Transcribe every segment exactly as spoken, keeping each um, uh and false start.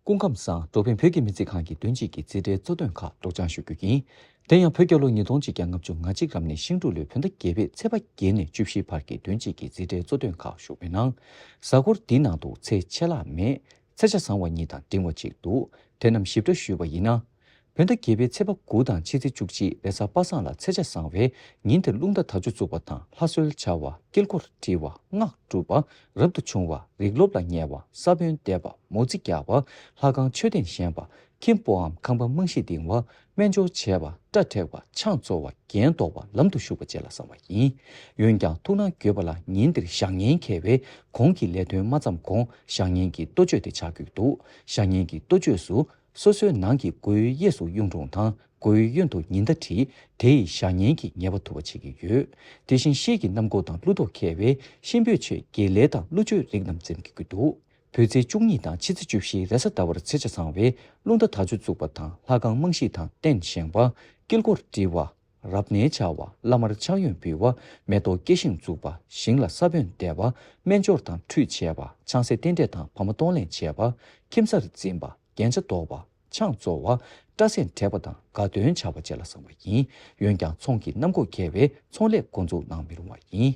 སྐུ་ཁམས་བཟང་། འགྲོ་ཕན་བོད་ཀྱི་མི་ཚེ་ཁང་གི་བདུན་གཅིག་གི་འཛིན་གྲྭའི་གཙོ་དོན་ཁག་སྒྲོག་སྦྱང་ཞུ་རྒྱུ་ཡིན། དེ་ཡང་བོད་རྒྱལ་ལོ་ཉིས་སྟོང་གཅིག་བརྒྱ་ལྔ་བཅུ་ང་གཅིག་ལམ་ནས་ཤིང་འབྲུག་ལོའི་བོད་ཟླ་བརྒྱད་པའི་ཚེས་པ་བརྒྱད་ནས་བཅུ་བཞི་བར་གྱི་བདུན་གཅིག་གི་འཛིན་གྲྭའི་གཙོ་དོན་ཁག་ཞུགས་པའི་ནང་། གཟའ་འཁོར་འདིའི་ནང་དུ་ཚེས་ཆད་ལྷག་མེད། ཚེས་ཆ་བཟང་བ་གཉིས་དང་འབྲིང་བ་གཅིག་འདུག་དེ་རྣམས་ཞིབ་ཕྲ་ཞུས་པ་ཡིན་ན། བོད་ཟླ་བརྒྱད་པའི་ཚེས་པ་དགུ་དང་ཕྱི་ཚེས་བཅུ་གཅིག་རེས་གཟའ་པ་སངས་ལ་ཚེས་ཆ་བཟང་བས། ཉིན་དེར་རླུང་རྟ་དར་ལྕོག་བཙུགས་པ་དང་ལྷ་གསོལ་བྱ་བ། དཀྱིལ་འཁོར་འབྲི་བ། སྔགས་སྒྲུབ་པ། རབ་ཏུ་བྱུང་བ། རིགས་སློབ་ལ་ཉེ་བ། ས་བོན་འདེབས་པ། མོ་རྩིས་རྒྱག་པ། ལྷ་ཁང་མཆོད་རྟེན་བཞེངས་པ། ཁྱིམ་སྤོའམ་ཁང་པ་རྨང་གཞི་འདིང་བ། སྨན་སྦྱོར་བྱས་པ། སྐྲ་བྲེག་པ། ཆང་བཙོ་བ། རྒྱན་འདོགས་པ། ལམ་དུ་ཞུགས་པ་བཅས་ལ་བསམ་པ་ཡིན། འོན་ཀྱང་ཐུགས་སྣང་དགོས་པ་ལ། ཉིན་འདིར་བཞག་ཉེན་འཁེལ་བས། གོང་གི་ལས་དོན་མ་བརྩམས་གོང་བཞག་ཉེན་གྱི་གཏོ་བཅོས་དེ་བྱ་དགོས་འདུག་བཞག་ཉེན་གྱི་གཏོ་བཅོས་སུ། སོ་སོའི་ནང་གི་སྒོའི་གཡས་སུ་གཡུང་དྲུང་དང་། སྒོའི་གཡོན་དུ་ཉི་ཟླ་བྲིས། དེ་ཡིས་བཞག་ཉེན་གྱི་ཉེས་པ་དུ་བ་བྱེད་ཀྱི་ཡོད། དེ་བཞིན་ཤེལ་གྱི་གནམ་སྒོ་དང་ཀླུ་ཐོག་འཁེལ་བས། གཤིན་པོའི་ཆོས་དགེ་ལས་དང་ཀླུ་ཆོས་རིགས་རྣམས་འཛེམ་དགོས་ཀྱི་འདུག་བོད་ཚེས་བཅུ་གཉིས་དང་ཕྱི་ཚེས་བཅུ་བཞི་རེས་གཟའ་ཟླ་བར་ཚེས་ཆ་བཟང་བས། རླུང་རྟ་དར་ལྕོག་བཙུགས་པ་དང་ལྷ་ཁང་རྨང་གཞི་དང་རྟེན་བཞེངས་པ། དཀྱིལ་འཁོར་འབྲི་བ། རབ་གནས་བྱ་བ། བླ་མར་ཕྱག་གཡོན་ཕུལ་བ། མེ་ཏོག་སྐྱེ་ཤིང་འཛུགས་པ། ཞིང་ལ་ས་བོན་འདེབས་པ། སྨན་སྦྱོར་དང་ཁྲུས་བྱས་པ། ཆང་སའི་རྟེན་འབྲེལ་དང་བ་མོ་གཏོང་ལེན་བྱས་པ། ཁྱིམ་གསར་འཛིན་པ། རྒྱན་ཆ་འདོགས་པ། ཆང་བཙོ་བ། སྐྲ་སེན་བྲེག་པ་དང་དགའ་སྟོན་བྱ་བ་བཅས་ལ་བསམ་པ་ཡིན། འོན་ཀྱང་ཚོང་གི་གནམ་སྒོ་འཁེལ་བས། ཚོང་ལས་འགོ་འཛུགས་གནང་མི་རུང་བ་ཡིན།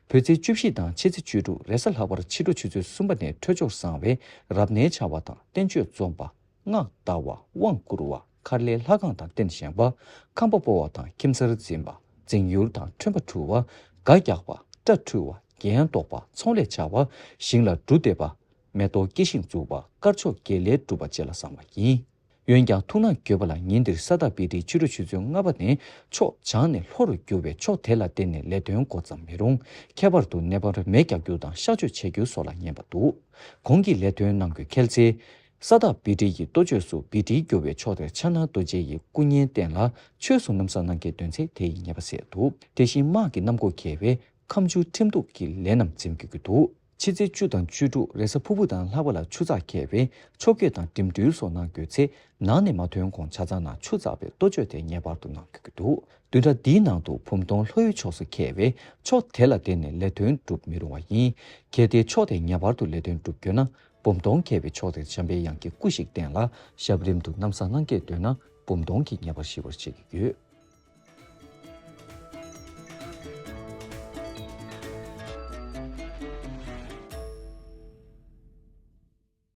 བོད་ཚེས་བཅུ་བཞི་དང་ཕྱི་ཚེས་བཅུ་དྲུག་རེས་གཟའ་ལྷག་པར་ཕྱི་དྲོ་ཆུ་ཚོད་གསུམ་པ་ནས་འཕྲོད་སྦྱོར་བཟང་བས། རབ་གནས་བྱ་བ་དང་བསྟན་བཅོས་རྩོམ་པ། སྔགས་བཟླ་བ། དབང་བསྐུར་བ། མཁར་ལས་ལྷ་ཁང་དང་རྟེན་བཞེངས་པ། ཁང་པ་སྤོ་བ་དང་ཁྱིམ་གསར་འཛིན་པ། རྫིང་ཡུར་དང་ཁྲོན་པ་འཁྲུ་བ། སྒ་རྒྱག་པ། སྐྲ་འཁྲུ་བ། རྒྱན་འདོགས་པ། ཚོང་ལས་བྱ་བ། ཞིང་ལ་འབྲུ་འདེབས་པ། མེ་ཏོག་སྐྱེ་ཤིང་འཛུགས་པ། དཀར་ཕྱོགས་དགེ་ལས་སྒྲུབ་པ་བཅས་ལ་བསམ་པ་ཡིན། འོན་ཀྱང་ཐུགས་སྣང་དགོས་པ་ལ། ཉིན་འདིར་ས་བདག་བི་ཏྲི་ཕྱི་དྲོ་ཆུ་ཚོད་ལྔ་པ་ནས་ཕྱོགས་བྱང་ནས་ལྷོ་རུ་རྒྱུ་བས། ཕྱོགས་དེ་ལ་བརྟེན་ནས་ལས་དོན་འགོ་བརྩམས་མི་རུང་། ཁྱད་པར་དུ་ནད་པར་མེ་རྒྱག་རྒྱུ་དང་གཤག་བཅོས་བྱེད་རྒྱུ་སོགས་ལ་ཉན་པ་འདུག་གོང་གི་ལས་དོན་གནང་དགོས་ཁེལ་ཚེ། ས་བདག་བི་ཏྲི་ཡི་གཏོ་བཅོས་སུ་བི་ཏྲི་རྒྱུ་བའི་ཕྱོགས་དེར་ཕྱག་ན་རྡོ་རྗེ་ཡི་སྐུ་བརྙན་བསྟན་ལ་ཆོས་སུ་སྣུམ་ས་གནང་མཁན་འདོན་ཚེ་དེ་ཡི་ཉེས་པ་སེལ་འདུག་དེ་བཞིན་དམག་གི་གནམ་སྒོ་འཁེལ་བས། ཁ་མཆུ་ཁྲིམས་གཏུག་གི་ལས་རྣམས་འཛེམ་དགོས་ཀྱི་འདུག་ཕྱི་ཚེས་བཅུ་དང་བཅུ་དྲུག་རེས་གཟའ་ཕུར་བུ་དང་ལྷག་པ་ལ་ཆུ་ཚགས་འཁེལ་བས། ཆོ་ག་དང་འགྲིམ་འགྲུལ་སོགས་གནང་དགོས་ཚེ། ནང་ནས་མ་ཐོན་གོང་ཇ་ཚང་ནང་ཆུ་བཙགས་པའི་གཏོ་བཅོས་དེ་ངེས་པར་དུ་གནང་དགོས་ཀྱི་འདུག་བདུན་ཕྲག་འདིའི་ནང་དུ་བུམ་སྟོང་ལྷོ་ཡུལ་ཕྱོགས་སུ་འཁེལ་བས། ཕྱོགས་དེ་ལ་བརྟེན་ནས་ལས་དོན་སྒྲུབ་མི་རུང་བ་ཡིན། གལ་ཏེ་ཕྱོགས་དེ་ངེས་པར་དུ་ལས་དོན་སྒྲུབ་དགོས་ན། བུམ་སྟོང་འཁེལ་བའི་ཕྱོགས་དེར་འཇམ་པའི་དབྱངས་ཀྱི་སྐུ་ཞིག་བསྟན་ལ། ཞབས་རིམ་དུ་སྣུམ་ས་གནང་མཁན་འདོན་ན། བུམ་སྟོང་གིས་ངེས་པར་ཞི་བར་བྱེད་ཀྱི་ཡོད།